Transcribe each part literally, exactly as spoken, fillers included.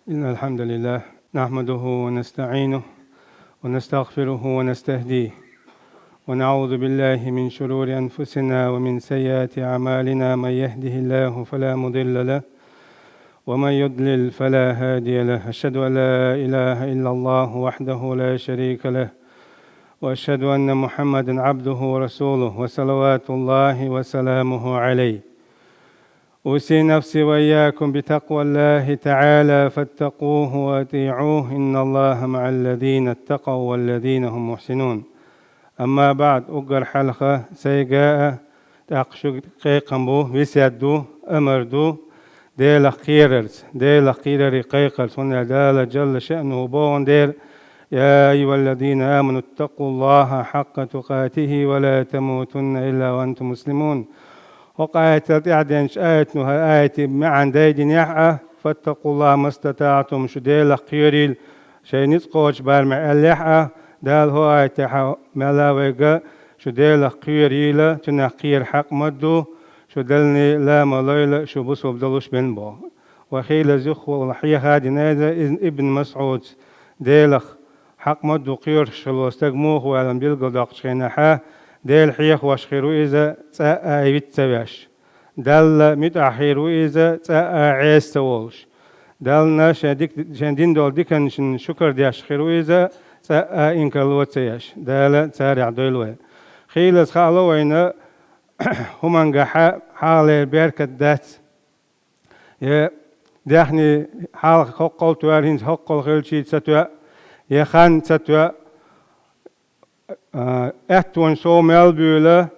إن الحمد لله نحمده ونستعينه ونستغفره ونستهديه، ونعوذ بالله من شرور أنفسنا ومن سيئات أعمالنا. من يهده الله فلا مضل له، ومن يضلل فلا هادي له. أشهد أن لا إله إلا الله وحده لا شريك له، وأشهد أن محمدا عبده ورسوله، وصلوات الله وسلامه عليه. أوصي نفسي وإياكم بتقوى الله تعالى فاتقوه وأطيعوه، إن الله مع الذين اتقوا والذين هم محسنون. أما بعد، уггар хьалха сайга а, тӀаккха шуга кхайкхам бу, весет ду, амар ду, Делах кхерарца, Делах кхерарий кхайкхарца, хӀунда аьлча Дала джалла шаънуху бохун дера: يا أيها الذين آمنوا اتقوا الله حق تقاته ولا تموتن إلا وأنتم مسلمون. ХӀокху аятал тӀаьхьа деначу аятано хӀара аятан маьӀна дайдинехь а: فاتقوا الله ما استطعتم, шу Делах кхерийла, шайн ницкъ кхочу барамехь аьллехь а, Дала хӀокху аятехь мел а вайга: шу Делах кхерийла, цунах кхера хьакъ ма ду, шу Делан ла ма лойла, шу бусалба долуш бен боху. Ва хийла зуьххьал хьеха а дина иза, иза Ибн МасӀуда Делах хьакъ ма ду кхоьруш хилла стаг муха ву аьлла билгалдоккхучу хенахь, Дела хьехош хир ву иза, цкъа а виц ца веш. Далла муьтӀахь хир ву иза, цкъа а Ӏеса ца волуш. Дална шен дик-, шен дина долу диканашна шукар деш хир ву иза, цкъа а инкарло ца еш. Дала царах дойла вай. Хийлаза хаало вайна, хӀумангахь хьалхалера беркат дац. Я даьхни хьалха хӀоккхул тоьар, хӀинца хӀоккхул хилчий ца тоьа, я хан ца тоьа, а, аьттонаш сов мел буьйла,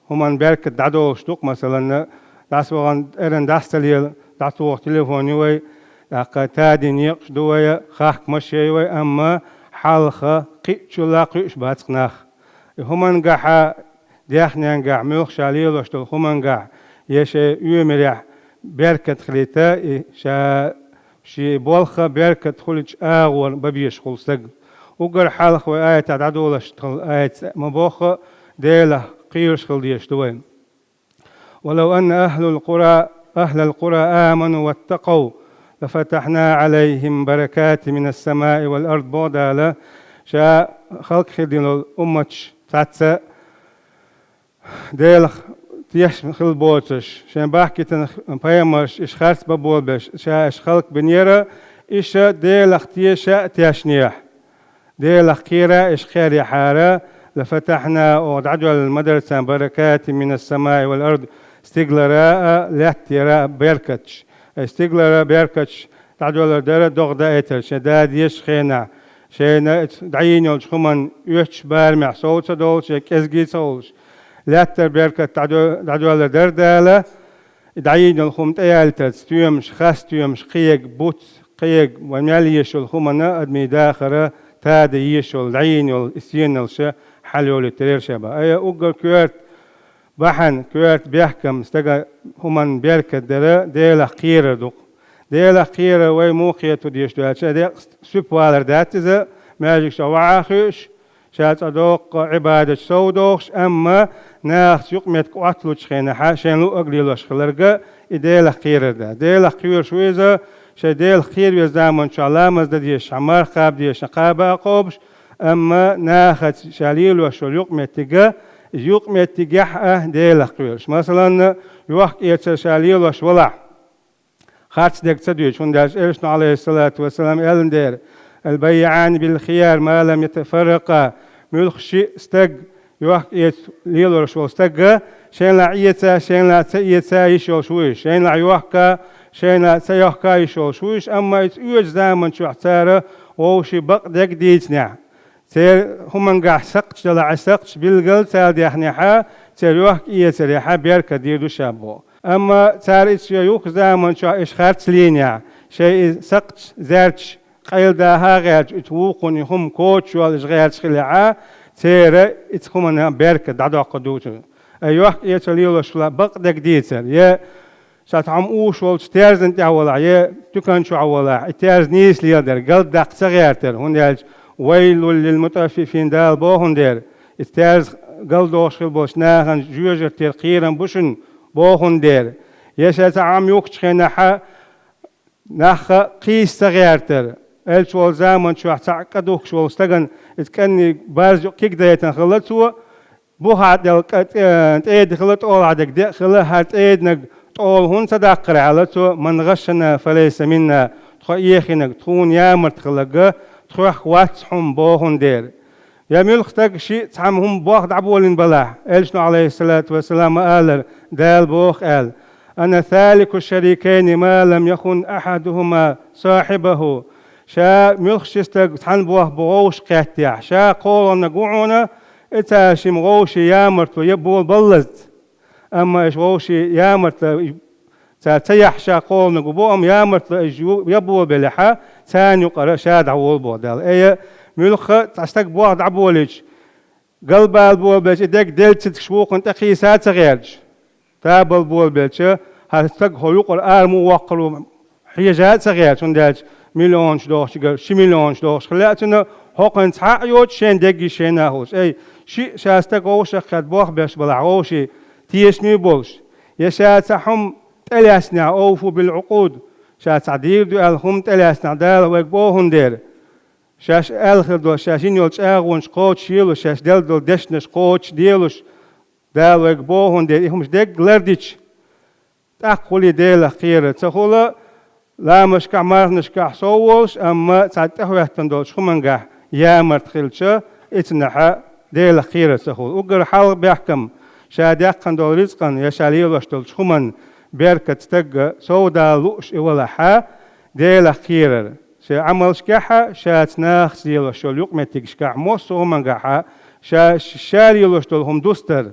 хӀуманна беркат дӀадолуш ду-кх, масалан, дӀасавахана, тӀеран дӀаса ца лела, дӀатоха телефон ю вай, тӀаккха тадийна некъаш ду вай, хахка машен ю вай, амма хьалха кхиъчулла кхуьуш бац-кх нах. И хӀумангахьа, даьхненгахь, муьлхха ша лелош долу хӀумангахь, я шайн оьмарехь беркат хилийта, и ша шен болх а беркат хуьлучу агӀор бан безаш хуьлу стаг. Уггар хьалха вай аятехь дӀадолуш долу аятца ма-бохху, Делах кхоьруш хила дезаш ду вай. ولو أن أهل القرى، أهل القرى آمنوا واتقوا لفتحنا عليهم بركات من السماء والأرض, боху Дала, ша халкъ хир дина долу умматаш цхьацца Делах тешна хила боцуш, шайн бахкийтина пайхамарш иша харц бан болабеш, ша иша халкъ бинера, иша Делах теша а тешнехь. Делах кхера а иша кхеръяхьара, لفتحنا, оха дӀадоьлла ма дара царна, بركات من السماء والأرض, стигалара а, лаьттара а беркаташ. Ай стигалара беркаташ дӀадоьллур дара догӀа даийтар, шен да дезачу хенахь, шайна дӀайийна йолчу хӀуманна оьттуш барамехь сов ца долуш, я кӀезиг ца хуьлуш. Лаьттара беркат дӀадо-, дӀадоьллур дара Дала, и дӀайийна йолу хӀума тӀеяьллийтарца, стоьмаш, хасстоьмаш, кхиерг, буц, кхиерг, вайн мел езаш йолу хӀуманна адамийн дахар тада езаш йолу, дӀайийна йолу и сеналш хьалайолуьйтур яра ша бан. Ай, уггар коьрта бахьана, коьрта бехкам стага хӀуманна беркат дара Делах кхерар ду-кх. Делах кхерар вай муха кхета дезаш ду аьлча, декъаста суьпа валар дац иза, маьждиг чохь вахьа а хуьуш, ша цкъа доккха Ӏибадаташ сов дохуш, амма нахаца юкъаметтиг Ӏотталучу хенахь, шайн луъург лелош хиларг и Делах кхерар дац. Делах кхоьруш ву иза, шайн Делах кхера веза заман чохь ламаз дан дезаш, марха кхаба дезаш, кхаба а кхобуш, амма нахаца ша лелош йолу юкъаметтиг, иза юкъаметтигехь а Делах кхоьруш. Масалан, йохк-эцар ша лелош валахь, харц дерг ца дуьйцуш, хӀунда аьлча Элчано, Ӏалайхиссалату вассалам, аьлла дера: البيعان بالخيار ما لم يتفرقا, муьлхха шиъ стаг, йохк-эцар лелош волу стаг, шайна лаахь эца, шайна лаахь ца эца йиш йолуш ву уьш, шайна лаахь йохка, шайна лаахь ца йохка йиш йолуш ву уьш, амма иза оьцу заман чохь цара вовшийн бакъдерг дийцинехь, церан хӀумангахь сакхташ далахь, и сакхташ билггал цара дехнехь, церан йохк-эцарехь беркат дийр ду ша боху. Амма цара иза шен юха заман чохь иша харц лийнехь, шайн и сакхташ, зерчаш къайладаха а гӀерташ, иза вукхунна и хӀума коча йолуш гӀерташ хилахь, церан иза хӀуманна беркат дӀадоккхур ду цо. Ай йохк-эцар лелош хилахь, бакъдерг дийцар, я ша цхьа хӀума уьйш волчу терзан тӀехь валахь, я туькан чохь валахь, и терза нийса леладар, галдаккха ца гӀертар, хӀунда аьлча ويل للمطففين, Дала бохун дера, и терза галдохуш хила болчу нахана жоьжахатера кхерам бу шуна, бохун дера. Я ша цхьа хӀума юхкучу хенахь, Нах кхийса ца гӀертар. Элча волу заман чохь цхьаъ кӀа духкуш волу стагана иза кӀанний барз юкъа киг дайтина хилла цо, бухахь тӀе-, тӀеда хилла, тӀолахь дерг деа хилла, хӀара тӀединарг тӀола хӀунда ца даккхара аьлла цо, «Ман гӀашшана фалайса минна», тхо эхийнарг тхуна ямарта хилларг тхох вац хьуна бохун дера. Я муьлхха стаг шиъ цхьамма хӀума болх дӀаболийна балахь, Элчано, Ӏалайхиссалату вассалам, ма аллара, Дала боху аьлла: «Ана салику шарикайни ма лам яхун ахьадухума сахьибаху». Ша муьлхха ши стаг цхьана болх бан вовшах кхеттехь, ша кхоалгӀаниг ву хьуна, и цара шимма вовшийн ямартло я болабаллазца. Амма аша вовшийн ямартло цара ца яхь ша кхоалгӀаниг ву боху, амма ямартло аша ю-, я болабелехьа, царна юкъара ша дӀаволу боху Дала. Э, я муьлхха цхьа стаг болх дӀаболийча, галбала болабелча, и дерг делла ца деш вукхунна тӀекхийса а ца гӀерташ, табал болабелча, хӀара стаг хьо юкъара ара муха воккхур ву хьежа а ца гӀерташ, хӀунда аьлча миллионаш дохучуьнгара ши миллионаш дохуш хила лаьа цунна, хӀокхуьнца хьаъ йоцуш шен дегги шена а хуьлуш. Эй, шиъ ша стаг вовшах кхетта болх беш балахь, вовшийн тешаме а болуш, я ша цхьа хӀума тӀелаьцнехь, «Овфу бил Ӏукъуд», ша цхьа дийр ду аьлла хӀума тӀелаьцнехь, Дала вайга бохун дера. Шаьш аьлла хир долуш, шаьш йина йолу чӀагӀонаш кхочушъелуш, шаьш делла долу дешнаш кхочушделуш, Дала вайга бохун дера, и хӀумаш дерг лардича, тӀаккха хуьлий Делах кхерар. Ца хуьлу, ламазашкахь, марханашкахь сов волуш, амма цхьа тӀехӀоьттина долчу хӀумангахь ямарта хилча, и цунахьа Делах кхерар ца хуьлу. Уггар хьалха бехкам, ша даьккхина долу рицкъан я ша лелош долчу хӀуманна беркат стагга сов дала лууш и валахьа, Делах кхерар. Шен Ӏамалшкахьа, шаца нахаца лелош йолу юкъаметтигашкахь, массо а хӀумангахьа, ша, ша лелош долу хӀума дустар.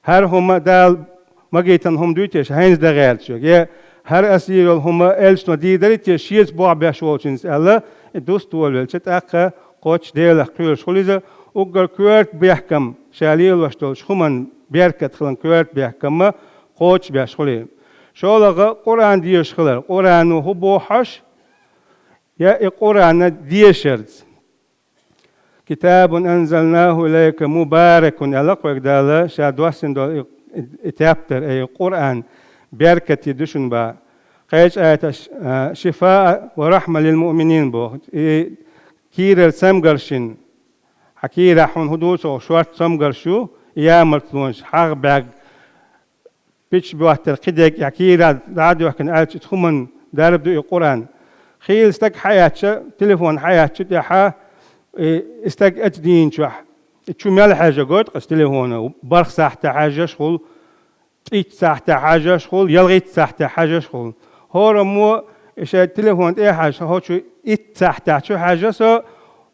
ХӀара хӀума Дала магийтина хӀума дуй те ша хӀинца дан гӀерташ верг? Я хӀара ас йийр йолу хӀума Элчано дийр дарий те шеца болх беш волчуьнца аьлла, и дуста волавелча, тӀаккха кхоччуш Делах кхоьруш хуьлу иза, уггар коьрта бехкам, ша лелош долчу хӀуманна беркат хилан коьрта бехкамма кхоччуш беш хуьлий. ШолгӀа Къуръан дезаш хилар. Къуръано хӀун боху хьожуш? Я и Къуръан дешарца. «Китабун анзалнаху илайка мубаракун», аьлла кхойга Дала, ша доссина долу и, и, и тептар, и Къуръан беркате ду шуна боху. Кхечу аяташ, а, «Шифаа ва рахма лил муъминин» боху. И кийрара цамгарш ю. Хьан кийрахь хьуна хӀун ду ца хууш, шорта цамгарш ю, и ямартлонаш хьагӀ бӀаьг Пичча боьттар кхидерг а кийра дӀа а доьхкина аьлча, иза хӀуманна дарба ду и Къуръан. Хийла стаг хьаэцча, телефон хьаэцча тӀехьа, и, и стаг эцу дийна чохь, и чу мел хьаьжа гойту аса телефона, барх сахьтехь хьаьжаш хуьлу, цӀийццахьтехь хьаьжаш хуьлу, ялхитццахьтехь хьаьжаш хуьлу. ХӀораммо и шайн телефон тӀе а хьаьжа, хӀо чу итт сахьтехь чу хьаьжа со,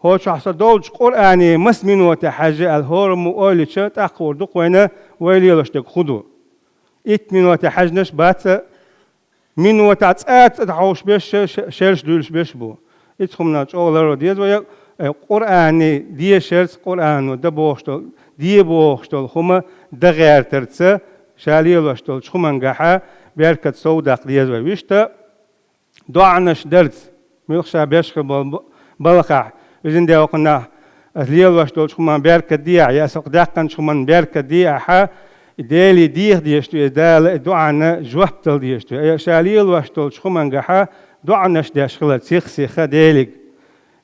хӀо чохь со долчу Къуръане маса миноте хьаьжа аьлла, хӀораммо ойла йича, тӀаккха хуур ду-кх вайна вай лелош дерг хӀун ду. Итт миноте хьаьжнаш бац а, минотехь цӀа а ца хьовш беш, ше-, ше-, шераш дуьйлуш беш бу. Иза хӀуманал чӀогӀа ларро деза вай, э, Къуръане дешарца, Къуръано дан бохуш долу, де бохуш долу хӀума дан гӀертарца, ша лелош долчу хӀумангахьа беркат совдаккха деза вай. Вуьшта доӀанаш дарца, муьлхха ша беш хир болу б-, балхахь, везан Дела, кхунах аса лелош долчу хӀуман беркат де ахь, я аса даьккхинчу хӀуман беркат де ахьа, и Деле деха дезаш ду иза, Дала и доӀанна жоп дала дезаш ду. Ша лелош долчу хӀумангахьа доӀанаш деш хилар сих-сиха Делига.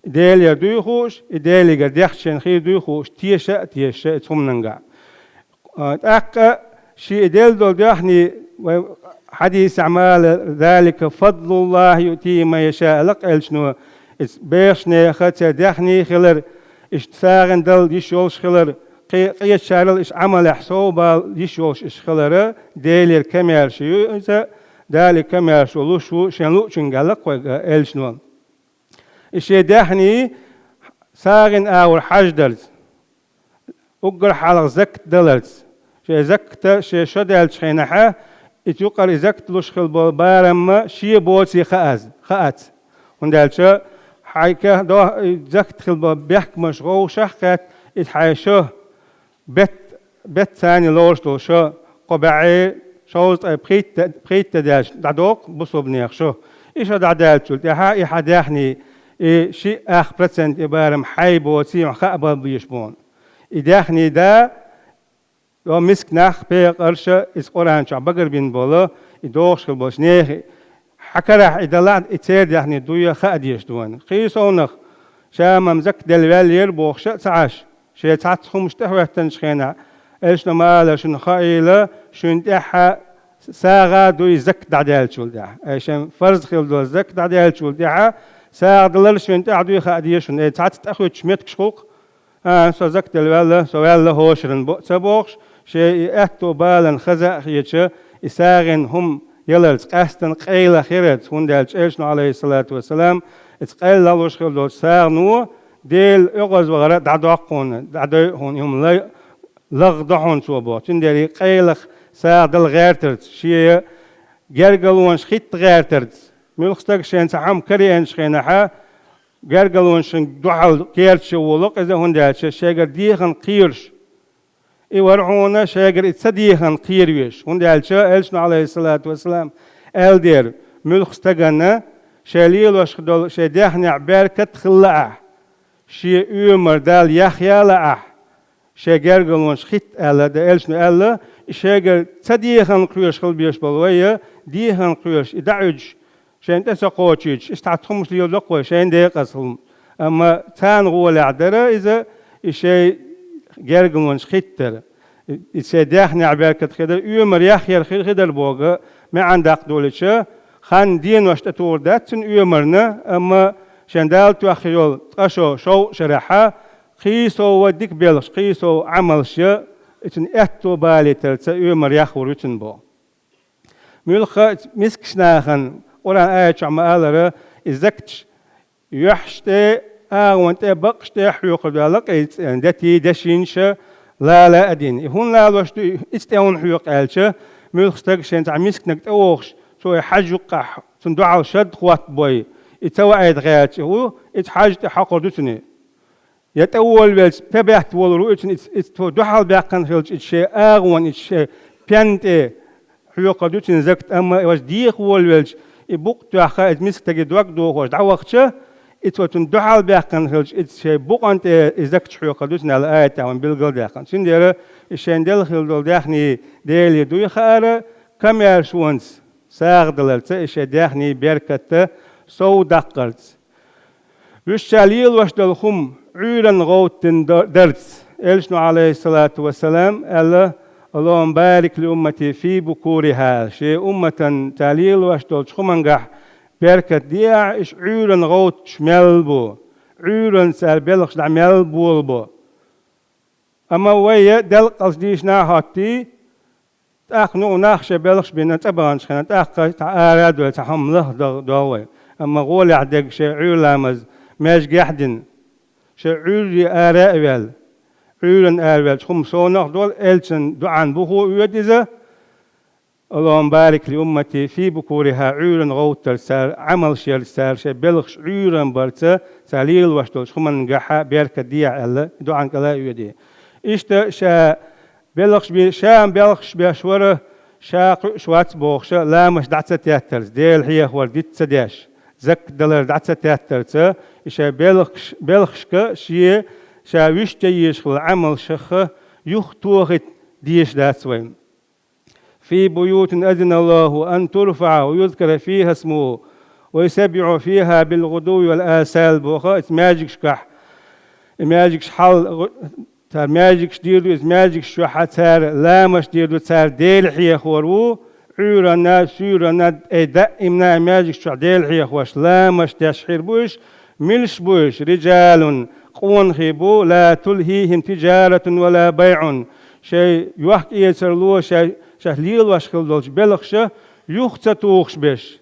И Делера дуй хууш, и Делигара дехча шен хир дуй хууш, теша а тешаша иза хӀуманангахь. А, тӀаккха шен и делла долу даьхни, вай хьадисехь ма-аллара: «Залика фадлуллахи юътихи ман яшаъ», аьлла-кх элчано, иза бехаш нехан церан даьхни хилар, иштта сагӀина дала йиш йолуш хилар, кхе-, къечарал иштта Ӏамалехь совбала йиш йолуш иштта хилара, Делера комаьрша ю иза, Дала и комаьршо луш ву шен луучуьнга, аьлла-кх вайга элчано. И шен даьхни сагӀина агӀор хьаждарца, уггар хьалха закат даларца, шен заката шен шо даьллачу хенахьа, иза юкъара и закат луш хила болу барамма шен боций хааз-, хаац. ХӀунда аьлча хьайн кех до-, и закат хила болу бехкамаш гӀовшах а кхетта, иза хьайн шо бет-, бет царний лоруш долу шо, кхо бӀе шовзткъе пхийтта, пхийтта даьлча дӀадоккху бусулбанех шо. И шо дӀадаьллачул тӀаьхьа и хьан даьхни, и шиъ ах процент и барам хьайн боций хьан хаа бан безаш боху. И даьхни да, о, миска нах, пекъарша, иза Къуръан чохь багарбина болу, и дохуш хила болчу нехан Хьан карахь и далахь, и церан даьхни дуй хаа дезаш ду вайна. Кхийсовнах, ша-м закат делла ваьллера бохуш а ца Ӏаш, шен цхьацца хӀумаш тӀехӀоьттинчу хенахь, элчано ма-аллара, шуна хаийла, шуна тӀехь сагӀа дуй закат дӀадаьллачул тӀаьхьа. Ай, шен фарз хилла долу закат дӀадаьллачул тӀаьхьа сагӀа далар шуна тӀехь дуй хаа деза шуна. Ай, цхьацца тӀехӀуьттуш меттигаш хуьлу-кх, а, со закат делла ваьлла, со ваьлла хӀошаран бо-, ца бохуш, шен и аьтто баланна хаза а хеташ, и сагӀина хӀума яларца къаьстина къайлаха ярца, хӀунда аьлча элчано, Ӏалайхиссалату вассалам, иза къайла луш хилла долчу сагӀано Делан оьгӀазвахар дӀадоккху хьуна, дӀадойу хьуна, и хӀума лай-, лагӀдо хьуна цо боху. Цундела и къайлаха сагӀа дала гӀертарца, шен гергарлонаш хӀитта гӀертарца, муьлхха стага шен цхьа хӀума караеанчу хенахь, гергарлонашна дуьхьал керча волу-кх иза, хӀунда аьлча шегара дехарна кхоьруш. И вара хьуна шегара и ца дехарна кхера везаш, хӀунда аьлча элчано, Ӏалайхиссалату вассалам, аьлла дера, муьлхха стагана шен лелош долу шен даьхнехь беркат хилла ахь, шен оьмар Дала яхъяла ахь, шен гергарлонаш хӀитта аьлла, дан элчано аьлла, и шегара ца дехарна кхоьруш хила безаш болу вай, дехарна кхоьруш, и дӀа Ӏуьдуш, шайна тӀе ца кхочуьйтуш, иштта хӀумаш леладо-кх вай, шайна декъаза хӀума. Амма царна гӀолехь дара иза, и шайн гергарлонаш хӀиттар. И шайн даьхнехь беркат хир дара, оьмар яхъяр хир, хир дара боху маьӀна даккха долуьйтуш, хан денош тӀетухур дац цуьнан оьмарна, амма шен Дала тоьхна йолу ткъа шо шовзткъа шарахь кхийсов а дика белхаш, кхийсов Ӏамалш я, и цуьнан аьтто балийтарца оьмар яхъяр ю цуьнан боху. Муьлхха а мискачу нахана, Къуръан аят чохь ма-аллара, и закаташ юьхьаш тӀе, агӀон тӀе, бакъаш тӀе хьоькхур ду аьлла, къийца цӀена, детий, дешинаш а лала а дина. И хӀунда лалош ду, и иза тӀе хӀунда хьоькху аьлча, муьлхха стаг шен цхьа мисканиг тӀевогӀуш, цо и хьаж юккъехь, цунна дуьхьал шад хӀоттабой, и ца ваийта гӀерташ ву, иза хьаж тӀе хьокхур ду цуьнан. Я тӀе волавелча, пе бетта волур ву иза, иза, иза цо дуьхьал баьккхина хилча, иза шен агӀон, иза шен пен тӀе хьоькхур ду цуьнан закат, амма и важа деха волавелча, и букъ тоьхна, иза мисканиг дог дохош дӀавахча, иза цо цунна дуьхьал баьккхина хилча, иза шен букъана тӀе и закаташ хьоькхур ду цуьнан аьлла аят тӀехь вайна билгал а даьккхина. Цундела и шайна делла хилла долу даьхни Деле дуй хаара, камаьршонца сагӀа даларца и шайн даьхни беркатта сов даккхарца. Вуьшта ша лелош долу хӀума Ӏуьйранна гӀовттина дар-, дарца. Элчано, Ӏалайхиссалату вассалам, аьлла: «Аллахумма барик ли уммати фи букуриха». Шен умматан цара лелош долчу хӀумангахь беркат де ахь, уьш Ӏуьйранна гӀовттуш мел бу, Ӏуьйранна цара белхаш дӀа мел болабо. Амма вай делкъалц дийшина а хӀоттий, тӀаккха нуха нах шайн белхаш бина цӀа баханчу хенахь, тӀаккха цхьа ара а доьлла, цхьа хӀума лаха догӀу вай. Амма гӀолехь дерг шайн Ӏуьйра ламаз маьждигехь а дина, шайн Ӏуьйрре ара а ваьлла, Ӏуьйранна араваьлча хӀума совнах а долу, элчан дуӀан бухо а оьду иза: «Аллахумма барик ли уммати фи букуриха», Ӏуьйранна гӀовттарца цара, Ӏамалш ярца цара, шайн белхаш Ӏуьйранна барца цара лелош долчу хӀумангахь беркат де ахь аьлла, дуӀан кӀел а оьду. Иштта ша белхаш бе-, ша-м белхаш беш вара, ша кхуьуш вац бохуш а, ламаш дӀа ца теттарца, Дела хьехавар диц ца деш, закат далар дӀа ца теттарца, и шайн белхаш-, белхашка шен ша вуьшта езаш хилла Ӏамалшах юхатохийта дезаш дац вай. «Фи буютин азина Аллаху ан турфаӀа ва юзкара фиха исмуху ва юсаббиху фиха билгӀудуви вал асал», боху, иза маьждигашкахь, и маьждигаш хьал, цара маьждигаш дийр ду, иза маьждигаш чохь а цара ламаш дийр ду, цара Дела хьехор ву, Ӏуьйранна, суьйранна, тӀе даимна маьждигаш чохь Дела хьехош, ламаш деш хир бу уьш, милаш бу уьш? «Риджалун», къонахий бу, «ла тулхихим тиджаратун ва ла байӀун». Шайн йохк-эцарло, шай, шаьш лелош хилла долчу белхаша юха ца тухуш берш.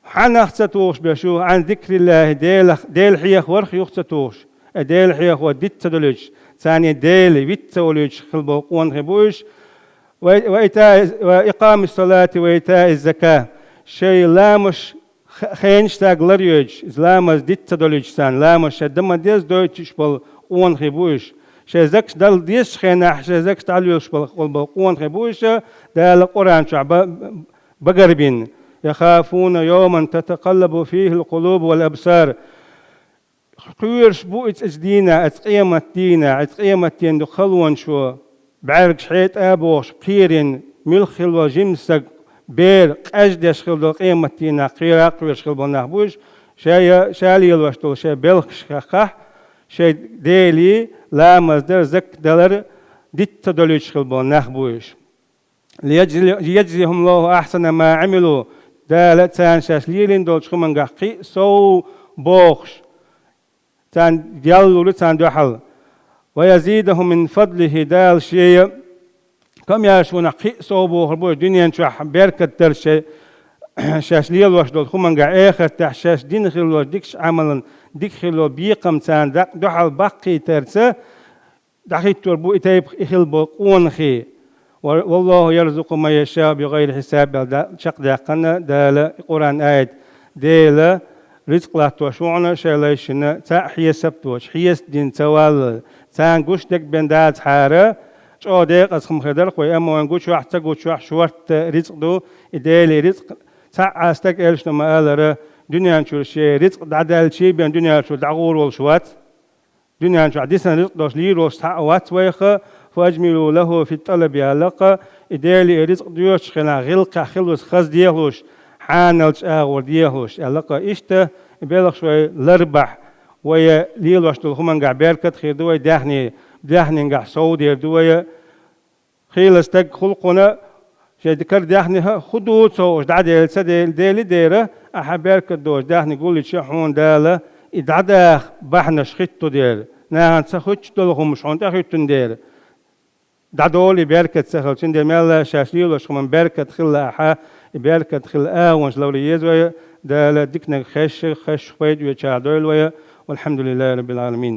Хьанах ца тухуш берш ю, «Ӏан зикриллахи», Делах, Дела хьехаварх юха ца тухуш. Э, Дела хьехо диц ца долуьйтуш, царний Дела виц ца волуьйтуш хилла болу къонахий бу уьш. Ва, ва итаи, ва икъамис салати ва итаиз зака. Шайн ламаш х-, хенаш стаг лар йойтуш, иза ламаз диц ца долуьйтуш царна, ламаз шайн дан ма-дезза дойтуш болу къонахий бу уьш. Шайн закаш дала дезачу хенахь, шайн закаш дӀалоьцуш болу, болу, болу къонахий бу уьш, Дала Къуръан чохь ба-, багарбина: «Яхафуна йоман татакъаллабу фихил къулубу вал абсар». Кхоьруш бу иза, иза дийнахь, иза къемат дийнахь, иза къемат дийнахь ду халонаш бу, бӀаьргаш хьетӀа а бохуш, кхерина, муьлхха хилла жима стаг, бер къеждеш хила долу къематдийнахь кхера а кхоьруш хила болу нах бу уьш, шайна ша лелош долу шайн белхаш хьакхахь, шайн Деле ламаз дар, закат далар диц ца долуьйтуш хила болу нах бу уьш. Лияджзи-, лияджзияхумуллаху ахсана ма амилу, Дала царна шаьш лелийна долчу хӀумангахь кхин а сов бохуш, царна ял лур ю царна дуьхьал. Ва язидахум мин фадлихи, Дала шен комаьршонах кхин а сов бохур бу, дуьнен чохь беркат дар шайн шаьш лелош долу хӀумангахь, эхартахь шаьш дина хила долчу дикачу Ӏамалан дика хила долу бекхам царна дакъа дуьхьал баккхийтарца, дӀахӀиттор бу и тайпа и хила болу къонахий. Ва-, «Валлаху ярзукъу ман яшаъу бигайри хьисаб», аьлла да-, чекхдаьккхина Дала и Къуръан аят. Дела рицкъ латтош ву хьуна шайн лайшна цхьа а хьесап доцуш, хьеса дина ца валлал. Царна гуш дерг бен дацахьара, чӀогӀа декъаза хӀума хир дара-кх вай, амма вайн гучохь а, ца гучохь а шортта рицкъ ду. И Деле рицкъ, цхьа а стаг, элчано ма-аллара, дуьнен чуьра шен рицкъ дӀадаьллачий бен дуьнен чуьра дӀагӀур волуш вац. Дуьнен чохь дисина рицкъ долуш лийр волуш цхьа а вац вайх, «фаджмилу лаху фит-талаби», аьлла-кх, и Деле и рицкъ доьшучу хенахь гӀиллакхехь хиларца хаза дехалуш, хьанал чӀагӀо дехалуш, аьлла-кх. Иштта и белхаш вай лар бахь, вай лелош долу хӀумангахь беркат а хир ду вай, даьхни, даьхнингахь сов дер ду вай, хийла стаг хуьлу кхуна, шайн дикара даьхни хӀун ду ца хууш дӀаделла ца де-, дели дера, ахьа беркат доцу даьхни гулйича хьуна Дала и дӀадаха бахьанаш хӀитту дера, нахана ца хуьттуш долу хӀумаш хьуна тӀехӀуьттун дера. ДӀадолу и беркат ца хилла, цундела мелла а шаьш лелош хӀуман беркат хилла ахьа, и беркат хилла агӀонаш ловла еза вай, Дала диканиг хезча, хезчух пайда оьцуш дойла вай. Валхьамдулиллахи раббил Ӏаламин.